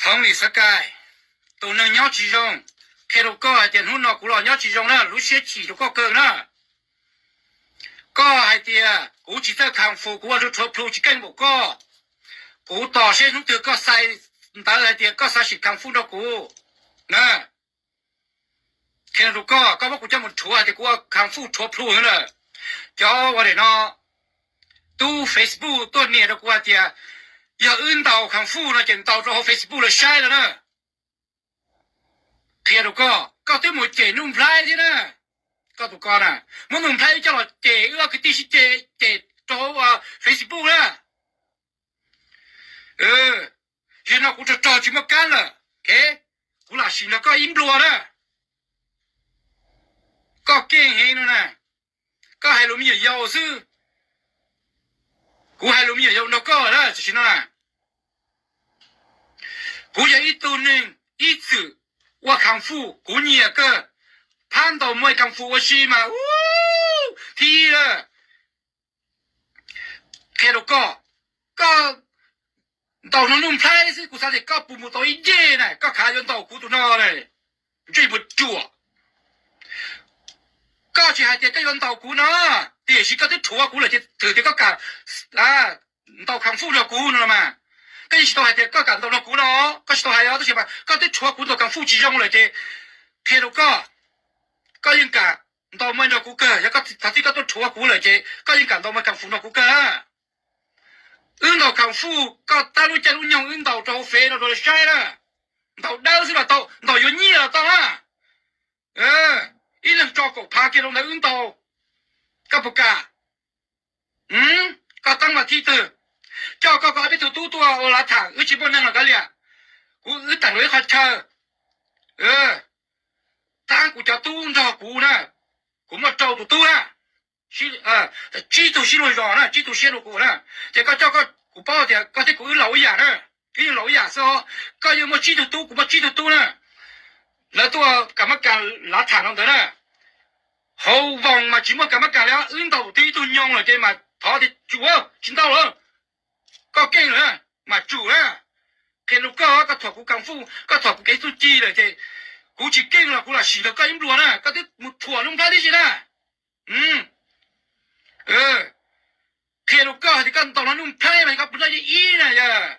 Tony Sky, tus neeg nyob tsis zoo, qhia rau koj hais tias hnub no kuv los nyob tsis zoo na, lub siab chim rau koj kawg na. Koj hais tias kuv tsis txawj khamf u, kuv ua rau rhuav plhu tsis keej npaum koj. Kuv tos seb hnub twg koj xa ntawv hais tias koj xav sim khamf u nrog kuv na. Qhia rau koj, koj muab kuv coj mus rhuav hais tias kuv ua khamf u rhuav plhu na. Cov ua daim no, tub Facebook tuaj nias rau kuv hais tias yog wb ntaus khamf u no ces ntaus rau hauv Facebook lawv saib lawm na. Qhia rau koj, koj twb mus cem Nuj Nplhaib thiab na. Koj tus ko na, muab Nuj Nplhaib coj los cem, wb ob kwv tij sib cem, cem rau hauv Facebook na. Yog no kuv rog rog tsis muaj kab lawm, kuv lam sim nrog koj ib nplua na. Koj keej heev no na, koj hais lus me nyuam yaus xwb. Kuv hais lus me nyuam yaus nrog koj na, tam sim no na. Kuv yog ib tug neeg ib txwm ua khamf u, kuv nyiam kawg. Phab ntaus muaj khamf u ua si mas ub, thib ib lawm. Qhia rau koj, koj ntaus no Nuj Nplhaib xwb kuv xav tias koj puas mus tau ib yej na, koj khav yuav ntaus kuv tus no na, ntsej muag ruam. Koj tsis hais tias koj yuav ntaus kuv no, tiam sis koj twb rhuav kuv lawm ces thwm tias koj kam ntaus khamf u nrog kuv no los mas. Koj yeej tsis tau hais tias koj kam ntaus nrog kuv no, koj tsis tau hais os, tab sis mas koj twb rhuav kuv ntaus khamf u tsis zoo lawm ces qhia rau koj, koj yeej kam ntaus muaj nrog kuv kawg. Yog koj thaum twg koj tuaj rhuav kuv lawm ces koj yeej kam ntaus muaj khamf u nrog kuv kawg. Wb ntaus khamf u, koj tab lub caij lub nyoog wb ntaus rau hauv fev no rau lawv saib na. Ntaus dawb xwb los tau, ntaus yuav nyiaj los tau na. Ib leeg tso kaum phav kiag rau ntawd wb ntaus, koj puas kam? Koj teeb mas thib twg? Coj koj, koj ob peb tug tub tuaj ua lav tham, wb tsis muaj neeg los kav liam. Kuv, wb teem rau ib qhov chaw, tab kuv cov tub nrog kuv na, kuv muaj rau tus tub na, tsib tug sib luag zos na, tsib tug siab rau kuv na. Ces koj coj, kuv paub tias koj thiab kuv wb laus ib yam na, wb yeej laus ib yam xwb os. Koj yeej muaj tsib tug tub, kuv muaj tsib tug tub na. Lawv tuaj kam mab kas lav tham no ntawd na, hauv voos mas tsis muaj kam mab kas li, wb ntaus tib tug nyoog lawm ces mas thov tias tsum, tsis ntaus lawm, koj keej lawm mas tsum na. Qhia rau koj, koj thuam kuv kam fuj, koj thuam kuv kev txuj ci lawm ces kuv tsis keej los kuv lam sim nrog koj ib nplua na, koj twb mus thuam Nuj Nplhaib tib si na. Qhia rau koj tias koj ntaus no Nuj Nplhaib mas koj puas noj yeej ib na yog.